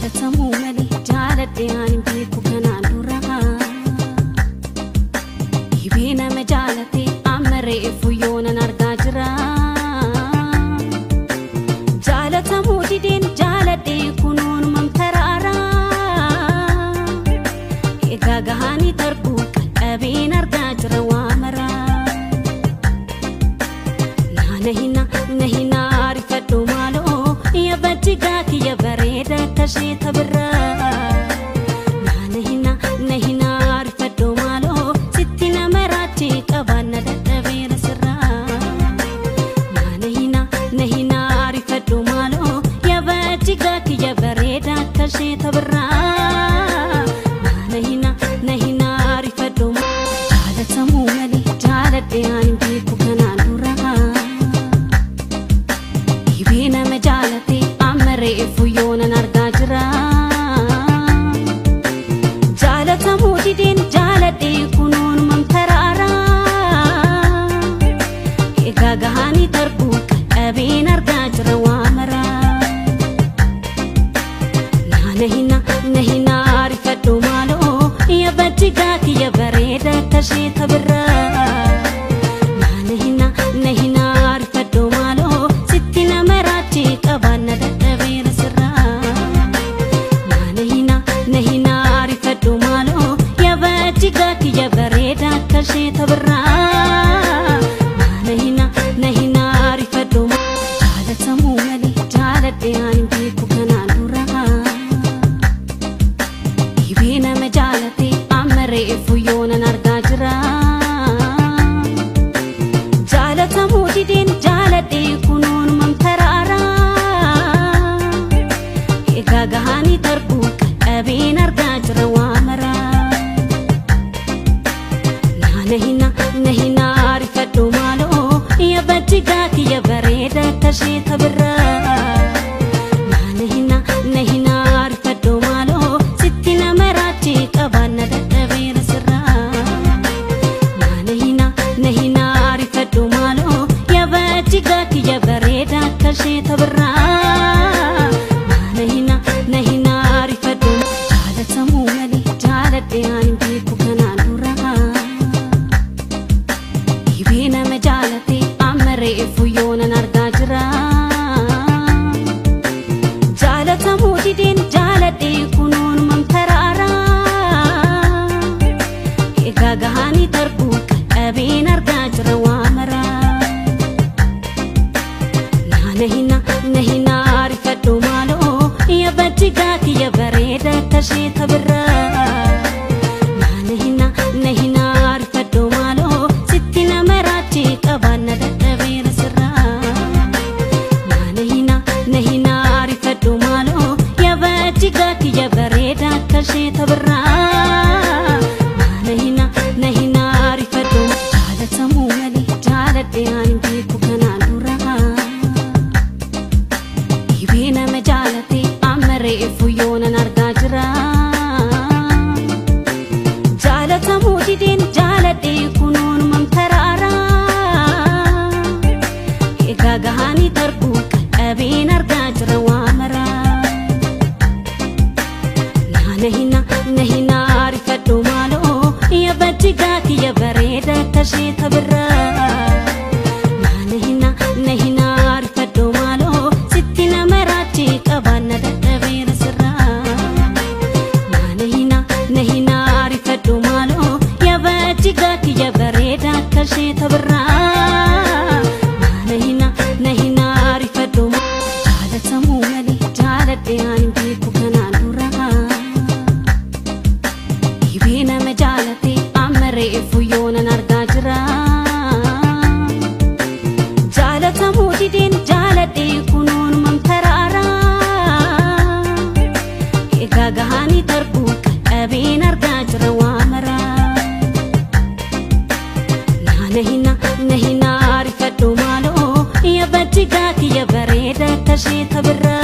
Jaalatamuu malee jaaladhe ani beeku kanaan dura. Dhibee nama jaalate amma reefu yoonan argaa jira. Jaalatamuu dideen jaaladhe kunuun mamtaraara. Egaa gahanii darbuu qalqabeen argaa jira waa mara. Nahina nahina arifadhu maaloo yabajigaa kiyya bareeda akka ishee tabirra. Nahina nahina arifadhu maaloo sitti nama raachee qabaanna dadhabeera sirra. Nahina nahina arifadhu maaloo yabajigaa kiyya bareeda akka ishee tabirra. Nahina nahina arifadhu jaalatamuu malee jaaladhe ani beeku kanaan dura. Dhibee nama jaalate amma reefu yoonan argaa jira. Jaalatamuu dideen jaaladhe kunuun mamtaraara. Egaa gahanii darbuu qalqabeen argaa jira waa mara. Nahina nahina arifadhu maaloo yabajigaa kiyya bareeda akka ishee tabirra. Nahina nahina arifadhu maaloo sitti nama raachee qabaanna dadhabeera sirra. Nahina nahina arifadhu maaloo yabajigaa kiyya bareeda akka ishee tabirra. Nahina nahina arifadhu jaalatamuu malee jaaladhe ani beeku kanaan dura. Dhibee nama jaalate amma reefu yoonan argaa jira. Jaalatamuu dideen jaaladhe kunuun mamtaraara. Egaa gahanii darbuu qalqabeen argaa jira waa mara. Nahina nahina arifadhu maaloo yabajigaa kiyya bareeda akka ishee tabirra. Nahina nahina arifadhu maaloo sitti nama raachee qabaanna dadhabeera sirra. Nahina nahina arifadhu maaloo yabajigaa kiyya bareeda akka ishee tabirra. Nahina nahina arifadhu jaalatamuu malee jaaladhe ani beeku kanaan dura. Dhibee nama jaalate amma reefu yoonan argaa jira. Jaalatamuu dideen jaaladhe kunuun mamtaraara. Egaa gahanii darbuu qalqabeen argaa jira waa mara. Nahina nahina arifadhu maaloo yabajigaa kiyya bareeda akka ishee tabirra. Nahina nahina arifadhu maaloo sitti nama raachee qabaanna dadhabeera sirra. Nahina nahina arifadhu maaloo yabajigaa kiyya bareeda akka ishee tabirra. Nahina nahina arifadhu jaalatamuu malee jaaladhe ani beeku kanaan dura. Dhibee nama jaalate amma reefu yoonan argaa jira. Jaalatamuu dideen jaaladhe kunuun mamtaraara. Egaa gahanii darbuu qalqabeen argaa jira waa mara. Nahina nahina arifadhu maaloo yabajigaa kiyya bareeda akka ishee tabirra. Nahina nahina arifadhu maaloo sitti nama raachee qabaanna dadhabeera sirra. Nahina nahina arifadhu maaloo yabajigaa kiyya bareeda akka ishee tabirra. Nahina nahina arifadhu jaalatamuu malee jaaladhe ani beeku kanaan dura. Dhibee nama jaalate amma reefu yoonan argaa jira. Jaalatamuu dideen jaaladhe kunuun mamtaraara. Egaa gahanii darbuu qalqabeen argaa jira waa mara. Nahina nahina arifadhu maaloo yabajigaa kiyya bareeda akka ishee tabirra.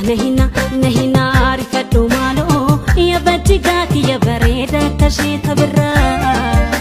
Nahina nahina arifadhu maaloo, ya bajjigaa kiyya bareeda akka ishee tabirraa.